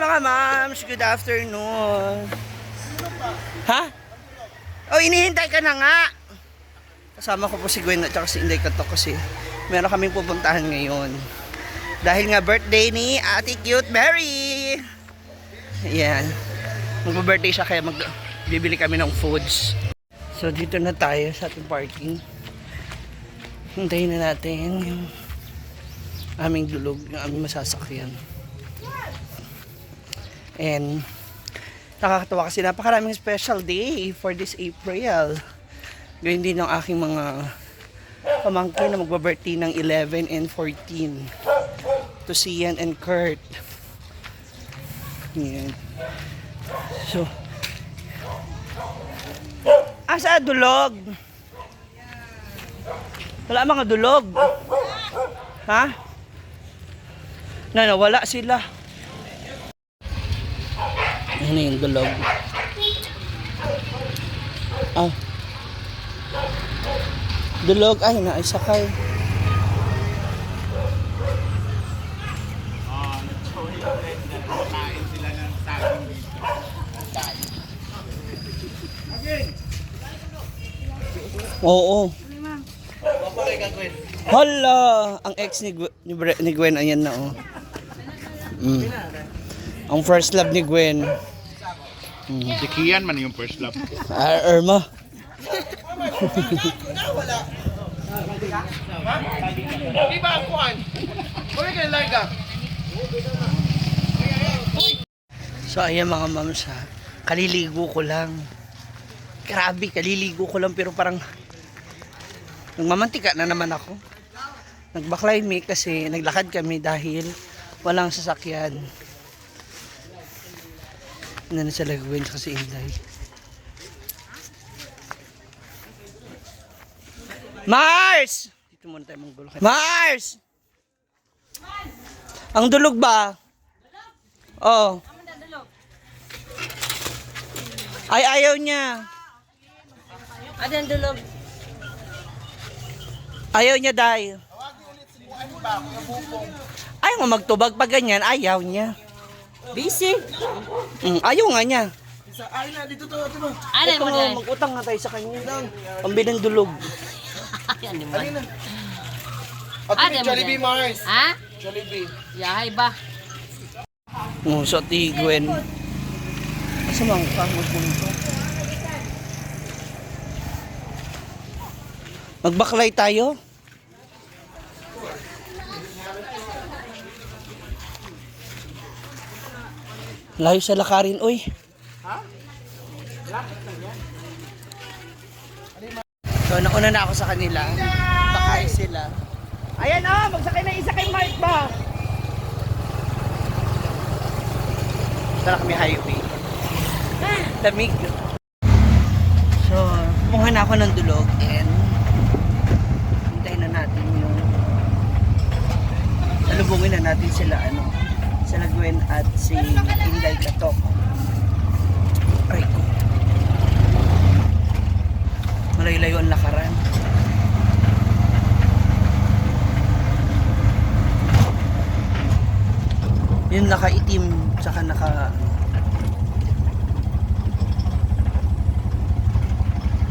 mga ma'ams, good afternoon. Ha? Oh, inihintay ka na nga. Kasama ko po si Gwen at saka si Inday Katok kasi meron kaming pupuntahan ngayon. Dahil nga birthday ni Ate Cute Berry. Ayan. Magpa-birthday siya kaya bibili kami ng foods. So dito na tayo sa ating parking. Hintayin na natin yung aming dulog, yung aming masasakyan. And nakakatawa kasi napakaraming special day for this April. Gayun din ng aking mga pamangkin na magba-birthday ng 11 and 14. To Sian and Kurt. Yan. So, asa dulog? Wala mga dulog. Ha? Wala sila. Ano yung dulog? Ah. Dulog, ay naisakay. Oo. Hala, ang ex ni Gwen, ayan na oh. Ang first love ni Gwen. Si Kian man yung first love. Irma. Di ba ang kuhan? Kung ka larga. So ayan mga mams ha. Kaliligo ko lang. Grabe, kaliligo ko lang pero parang nagmamantika na naman ako. Nagbaklay me kasi naglakad kami dahil walang sasakyan. Ano na sila gawin kasi Inday. Mars! Dito muna tayo manggulo. Mars! Ang dulog ba? Oh. Ay, ayaw niya. Ano yung dulog? Ayaw niya dahil. Ayaw nga magtubag pa ganyan. Ayaw niya. Busy. Ayaw nga niya. Ay na, dito to, ito mo. Ano Ito mo nga, dyan? mag-utang nga tayo sa kanya. Pambilang dulog. Yan di ba? Alina. Ah, At demo Jollibee dyan. Mars. Ha? Jollibee. Yahay ba? So, Ate Gwen. Asa mga kamot mo ito? Magbaklay tayo? Layo sa lakarin, uy. So, nauna na ako sa kanila. Bakay sila. Ayan magsakay na isa kay Mark ba? Tara kami highway. Lamig. So, kumuha na ako ng dulog and hintayin na natin yung salubungin na natin sila sila Gwen at si Inday Katok. Ay ko. Malayo-layo ang lakaran. Yung nakaitim saka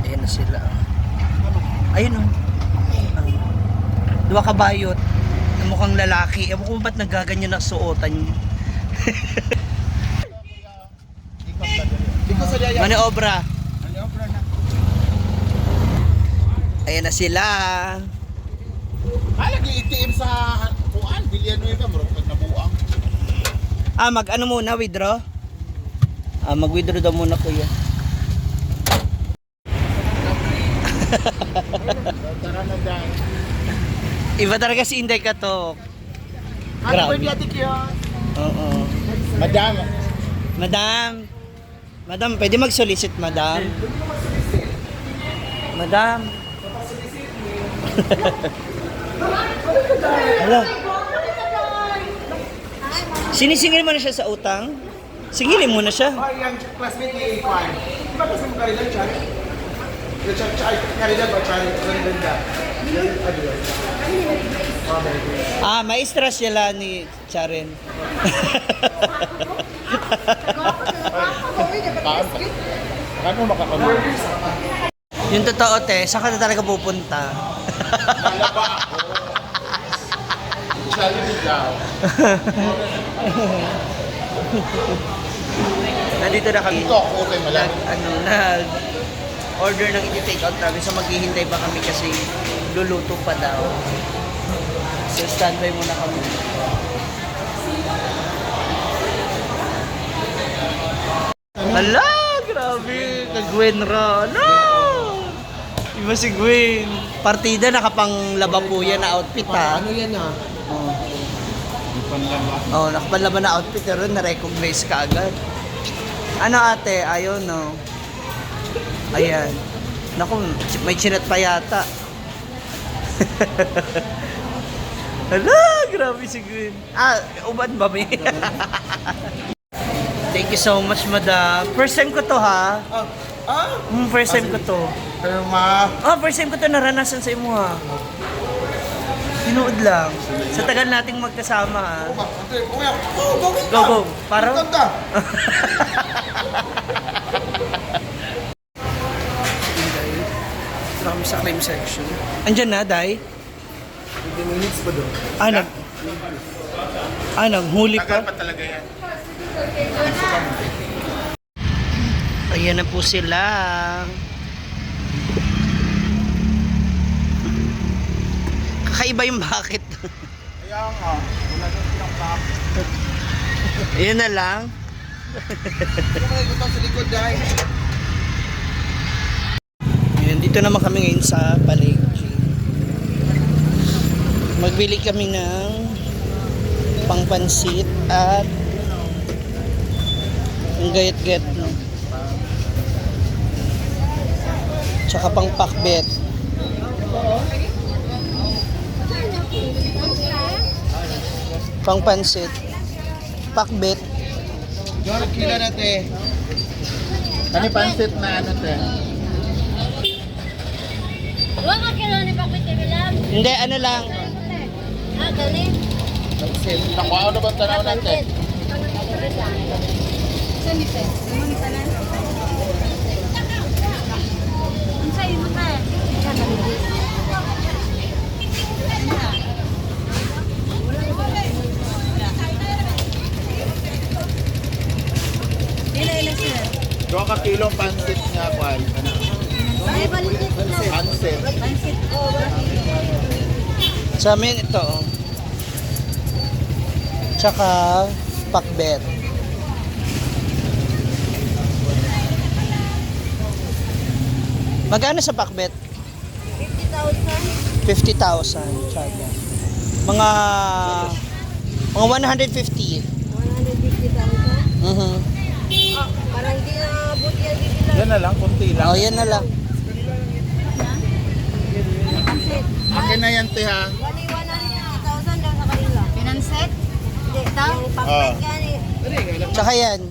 ayan na sila. Ayun dua kabayot na mukhang lalaki. Ewan ko ba't nagaganyan na suotan niya. Maniobra. Ayan na sila. Lagi itiim sa kuan, bilyan mo ka, marunong pag nabuang. Mag-ano muna, withdraw? Mag-withdraw daw muna, kuya. Tara na dyan. Iba talaga si Inday Katok. Happy birthday, Ate Kian. Oo. Madam. Madam, pwede mag-solicit, madam? Madam. Hala. Sinisingil mo na siya sa utang? Singilin mo na siya. Yung classmate ni Kwan. Di ba kasi mo karilan siya? Karilan ba siya? Karilan ka? May stress sila ni Charen. Ano makakamot? Yung totoo, te, saan ka na talaga pupunta? Malaba ako. Siya rin daw. Nandito na kami. Dito ako kay Malabo. Nag order ng i-take out namin. So maghihintay pa kami kasi luluto pa daw. So standby muna kami. Hala, grabe. Kag-Gwen ra. No! Iba si Gwen. Partida, nakapanglaba po yan na outfit ha. Ano yan ah? Oh. Di panlaba. Oh, nakapanlaban na outfit pero na-recognize ka agad. Ano ate? Ayun, no? Ayan. Naku, may chinat pa yata. Hala, grabe si Gwen. Uban ba may? Thank you so much, madam. First time ko to, ha? First time ko to. Pero ma... First time ko to naranasan sa imo, ha? Tinuod lang. Sa tagal nating magkasama, ha? Go, go. Para? Kami sa claim section. Andyan na, Day? 20 minutes pa doon. Naghuli Tagal pa. pa talaga yan. Ayan na po sila. Kakaiba yung bakit. Kaya nga, wala doon silang bakit. Ayan na lang. Sa likod dahil. Ayan, dito naman kami ngayon sa palengke. Magbili kami ng pangpansit at ang gayat-gayat, no? Tsaka pang pakbet. Pangpansit. Pakbet. Diyan, kila natin. Kani pansit na ano te? Huwag ka kilo ni Pakit Bilam. Hindi, ano lang. Gani? Pansit. Nakuha na ba tanaw natin? Saan ni Pes? Mo ni tanan? Unsa imo ta? Ila sir. 2 ka kilong pansit nga kwal. Ano? Ay balik na. Pansit. Pansit ko. Sa amin ito. Oh. Tsaka pakbet. Magkano sa pakbet? 50,000. 50,000. Tsaka. Mga 150. 150,000. Mhm. Parang di na buti yan bibilang. Yan na lang, kunti lang. Oh, yan na lang. Pansit. Akin na yan te ha. 150,000 daw sa kanila. Pinanset? Hindi, daw. Pangkat gani. Tsaka yan.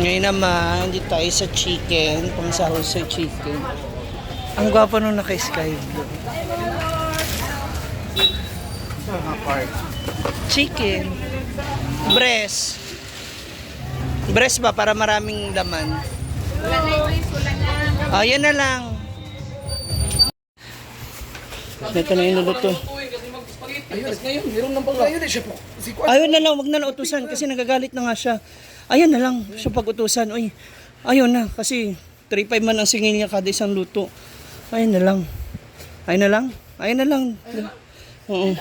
Ngayon naman, dito tayo sa chicken. Pangsahol sa chicken. Ang gwapo nung naka-sky blue. Chicken. Breast. Breast ba? Para maraming laman. Oh, yan na lang. Ito na yung luluto. Ayun na lang, wag na lang utusan kasi nagagalit na nga siya. Ayun na lang, siya pag-utusan. Uy, ayun na, kasi 3-5 man ang singil niya kada isang luto. Ayun na lang. Ayun na lang. Ayun na lang. Oo.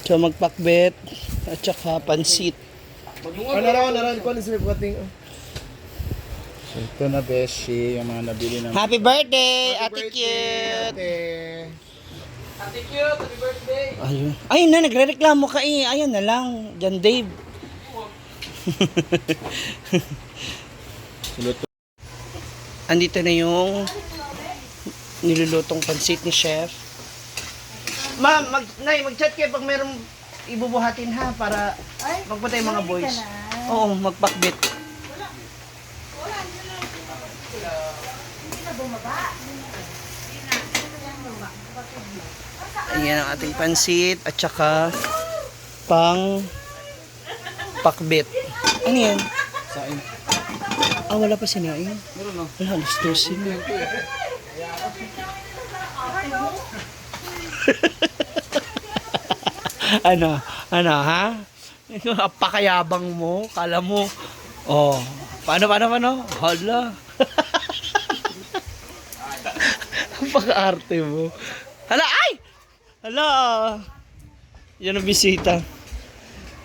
So magpakbet at saka pansit. Naran ko ni sir bukating. So ito na beshi, yung mga nabili ng Happy birthday, Ate Cute! Ayun. Ayun na, nagre-reklamo ka eh. Ayun na lang. Diyan, Dave. Andito na yung nilulutong pansit ni Chef. Ma'am, mag-chat kayo pag merong ibubuhatin ha para magpunta yung mga boys. Oo, magpakbit. Ayan ang ating pansit at saka pang Pakbit. Ano yan? Sain. Ah, wala pa sinain. Meron no? Wala, alas 12 na. Ano, ha? Pakayabang mo, kala mo. Oh, paano? Hala. Pag-arte mo. Hala, ay! Hala. Yan ang bisita.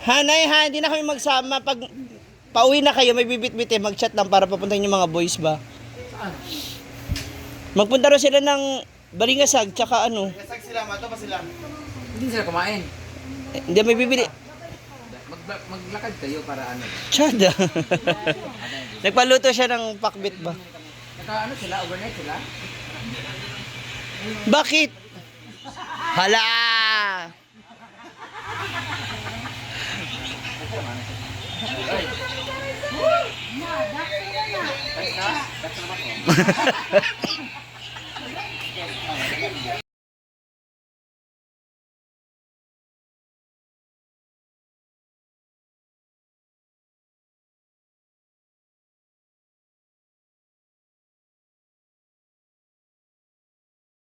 Hanay, ha, hindi na kami magsama. Pag pauwi na kayo, may bibit-bit mag-chat lang para papuntahin yung mga boys ba? Magpunta rin sila ng Balingasag, tsaka ano. Kasag sila, mato pa sila. Hindi sila kumain. Hindi, may bibili. Maglakad kayo para ano. Tsada. Nagpaluto siya ng pakbit ba? Ano sila? Overnight sila? Bakit? Hala!